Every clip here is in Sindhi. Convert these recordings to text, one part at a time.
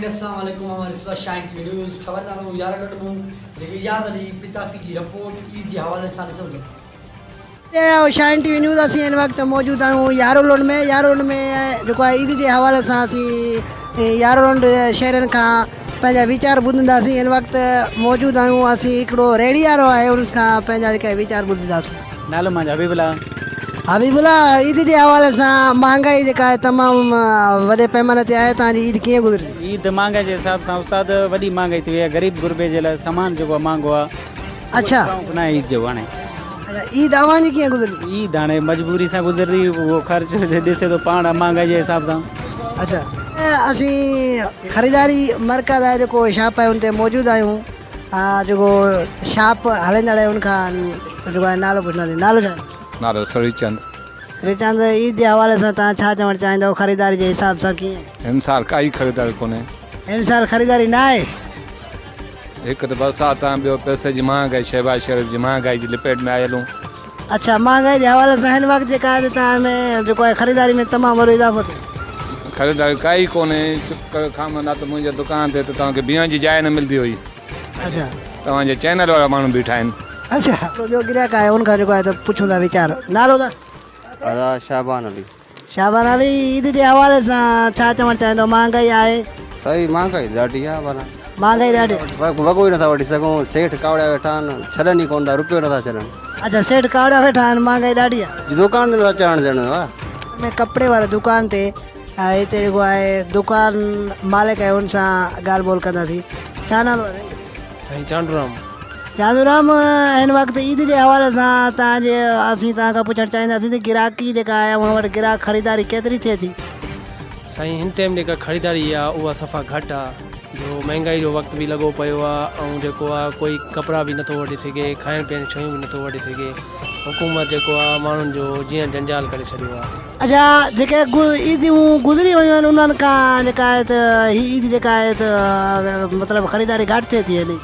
السلام عليڪم اوهان ڏسو ٿا شاهين ٽي وي نيوز خبرنامو يارهن لنڊ مون جيڪي اياز علي پتافي جي رپورٽ عيد جي حوالي سان ڏسون ٿا. شاهين ٽي وي نيوز اسين هن وقت موجود آهيون يارولنڊ ۾ يارولنڊ ۾ جيڪو آهي عيد جي حوالي سان اسين يارولنڊ شهرين کان پنهنجا ويچار ٻڌنداسين هن وقت موجود آهيون اسين هڪڙو ريڙهي وارو آهي ان کان پنهنجا جيڪا ويچار ٻڌنداسون. نالو منهنجو حبيب الله. حبيب الله عيد جي حوالي سان مهانگائي جيڪا آهي تمام وڏي پيماني تي آهي توهان جي عيد ڪيئن گذري؟ عيد مهانگائي جي حساب سان استاد وڏي مهانگائي ٿي وئي آهي غريب غربي جي لاء سامان جيڪو آهي مهانگو آهي. اڇا. شوق ناهي عيد جو هاڻي. اڇا عيد اوهان جي ڪيئن گذري؟ عيد هاڻي مجبوري سان گذري اهو خرچ ڏسي ٿو پاڻ مهانگائي جي حساب سان. اڇا اسين خريداري مرڪز آهي جيڪو شاپ آهي ان تي موجود آهيون جيڪو شاپ هلائيندڙ آهي ان کان جيڪو آهي نالو پڇنداسين نالو ڇا آهي؟ نالو سري چند. سري چند عيد جي حوالي سان توهان ڇا چوڻ چاهيندؤ خريداري جي حساب سان ڪيئن؟ هن سال ڪائي خريداري ڪونهي. هن سال خريداري نه آهي. هڪ ته برسات آ ٻيو پئسي جي مهانگائي شهباز شريف جي مهانگائي جي لپيٽ ۾ آيل هون. اڇا مهانگائي جي حوالي سان هن وقت جيڪا آهي ته ۾ جيڪو آهي خريداري ۾ تمام وڏو اضافو ٿيو. خريداري ڪائي ڪونهي چپ ڪري کامندا ته منهنجي دڪان تي ته توهان کي بيهڻ جي جاء نه ملدي هئي. اڇا. توهان جي چينل وارا ماڻهو بيٺا آهن. اڇا. ٻيو گراهڪ آهي ان کان جيڪو آهي ته پڇون ٿا ويچار. نالو ته؟ ادا شعبان علي. شعبان علي عيد جي حوالي سان ڇا چوڻ چاهيندو مهانگائي آهي. سائين مهانگائي ڏاڍي آهي پر. مهانگائي ڏاڍي. وڳو ئي نٿا وٺي سگهون سيٺ ڪاوڙيا ويٺا آهن ڇڏن ئي ڪونه ٿا روپيو نٿا ڇڏن. اڇا سيٺ ڪاوڙيا ويٺا آهن مهانگائي ڏاڍي آهي. دڪان تي نٿا چڙهڻ ڏين ها. ۾ ڪپڙي واري دڪان تي هتي جيڪو آهي دڪان مالڪ آهي ان سان ڳالهه ٻولهه ڪنداسين ڇا نالو آهي سائين. سائين چانڊورام. چاندورام هن وقت عيد جي حوالي سان توهان جي اسين توهان کان پڇڻ چاهينداسين ته گراهڪي جيڪا آهي اوهان وٽ گراهڪ خريداري ڪيتري ٿئي ٿي؟ سائين هن ٽائيم جيڪا خريداري آ اها صفا گهٽ آ جو مهنگائي جو وقت به لڳو پيو آ ۽ جيڪو آ ڪوئي ڪپڙا به نٿو وٺي سگهي کائڻ پيئڻ جون شيون به نٿو وٺي سگهي حڪومت جيڪو آ ماڻهن جو جيئڻ جنجال ڪري ڇڏيو آ. اڇا جيڪي عيدون گذري ويون آهن انهن کان جيڪا آهي ته هي عيد جيڪا آهي ته مطلب خريداري گهٽ ٿئي ٿي يعني.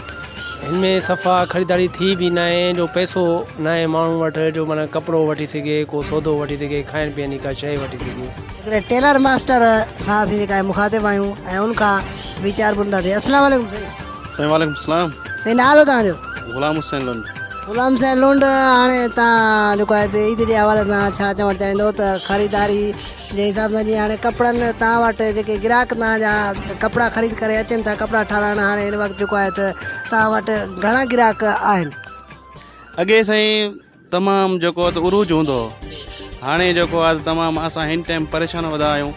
هن ۾ صفا خريداري ٿي به ناهي جو پئسو ناهي ماڻهو وٽ جو معنيٰ ڪپڙو وٺي سگهي ڪو سودو وٺي سگهي کائڻ پيئڻ جي ڪا شيء وٺي سگهي. هڪڙي ٽيلر ماسٽر سان اسين جيڪا آهي مخاطب آهيون ۽ ان کان ويچار ٻڌنداسين السلام عليڪم سائين. سائين وعليڪم السلام. سائين نالو توهان جو. غلام حسين لنڊ. غلام حسين لنڊ هاڻي توهان جيڪو آهي عيد جي حوالي سان ڇا چوڻ چاهيندو ته خريداري جي حساب سان جيئن هاڻي ڪپڙن توهان وٽ جيڪي گراهڪ توهان جا ڪپڙا خريد ڪري اچن ٿا ڪپڙا ٺاراهڻ هاڻي هن وقت جيڪو آهي ته توهان وٽ گهڻا گراهڪ آهن؟ اڳي سائين تمام جيڪو آهي ته عروج هوندو هو هاڻي جيڪو آهي ته تمام اسان هن ٽائيم پريشان وڌا آهيون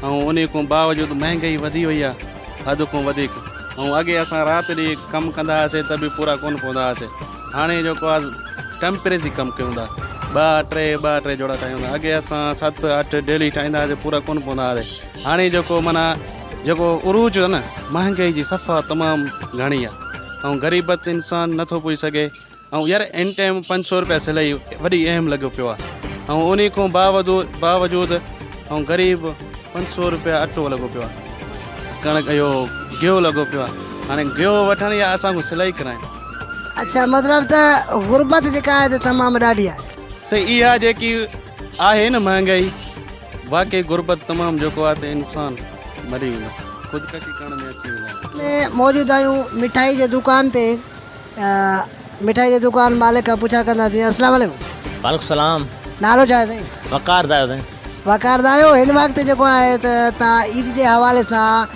۽ انهي کان باوجود مهنگائي وڌي وئي آهي حد کان وڌيڪ ۽ اڳي اسان رات ڏينهن ڪم ڪندا هئاسي ته به پورا ڪونه پوندا هئاسي هاڻي جيڪو آهي ٽيمپريزي ڪم ڪيون ٿا ٻه ٽي ٻه ٽي جوڙا ٺاهيون ٿا اڳي اسان ست اٺ ڊيلي ٺاهيندا هئاسي پورا ڪونه پوندا هئاسي هاڻي جيڪو معنيٰ جيڪو عروج آهي نه مهانگائي جي صفا تمام گهڻي آهي ۽ غريبت انسان نٿو پڄي سگهي ۽ يار ان ٽائيم 500 روپيا سلائي وڏي اهم لڳو پيو آهي ۽ انهي کان باوجود ۽ غريب 500 روپيا اٽو لڳو پيو آهي ڪڻڪ اهو گيهه لڳو پيو آهي هاڻي گيهه وٺڻ يا اسان کان سلائي ڪرائين. اڇا مطلب ته غربت جيڪا آهي ته تمام ڏاڍي آهي. سائين اها جيڪي آهي نه مهانگائي واقعي غربت تمام جيڪو آهي ته انسان مري ويندو خودڪشي ڪرڻ ۾ اچي ويندا. ۾ موجود آهيون مٺائي جي دڪان تي مٺائي جي دڪان مالڪ کان پڇا ڪنداسين السلام عليڪم. وعليڪم السلام. نالو ڇا آهي سائين؟ وقار دايو سائين. وقار دايو هن وقت جيڪو آهي ته توهان عيد جي حوالي سان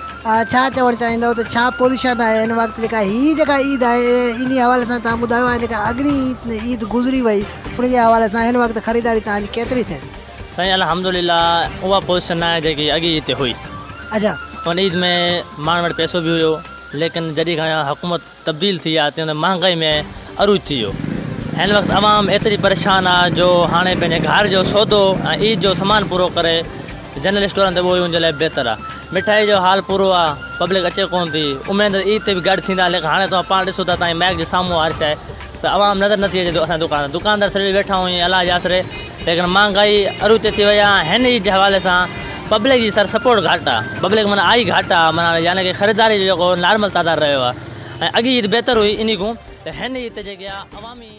ڇا چوڻ چاهيندؤ ته ڇا پوزيشن آهي هن وقت جيڪا هي جيڪا عيد آهي انهي حوالي سان توهان ٻڌايو ۽ جيڪا اڳرين عيد گذري وئي ان جي حوالي سان هن وقت خريداري توهان جي ڪيتري ٿئي ٿي؟ سائين الحمدلله اها پوزيشن ناهي جيڪي اڳي عيد تي هئي. اڇا. ان عيد ۾ ماڻهن وٽ پئسو به هيو ليڪن جڏهن کان حڪومت تبديل ٿي آ تنهن مهانگائي ۾ عروج ٿي ويو. هن وقت عوام ايتري پريشان آ جو هاڻي پنهنجي گهر جو سودو ۽ عيد جو سامان پورو ڪري جنرل اسٽورن تي اهو ئي ان جي لاء بهتر آ. مٺائي جو حال پورو آ پبلڪ اچي ڪونه ٿي. اميد ته عيد تي به گڏ ٿيندا ليڪن هاڻي توهان پاڻ ڏسو ٿا تائين مائيڪ جي سامهون آ هر شيء ته عوام نظر نٿي اچي اسان جي دڪان تي دڪاندار صرف ويٺا آهيون الله جي آسري ليڪن مهانگائي عروج تي ٿي وئي آ هن عيد جي حوالي سان پبلڪ جي سر سپورٽ گهٽ آ پبلڪ معنيٰ آئي گهٽ آ معنيٰ يعني ڪي خريداري جو جيڪو نارمل تعداد رهيو آ ۽ اڳي عيد بهتر هئي انهي کون ته هن عيد تي جيڪي آ عوامي.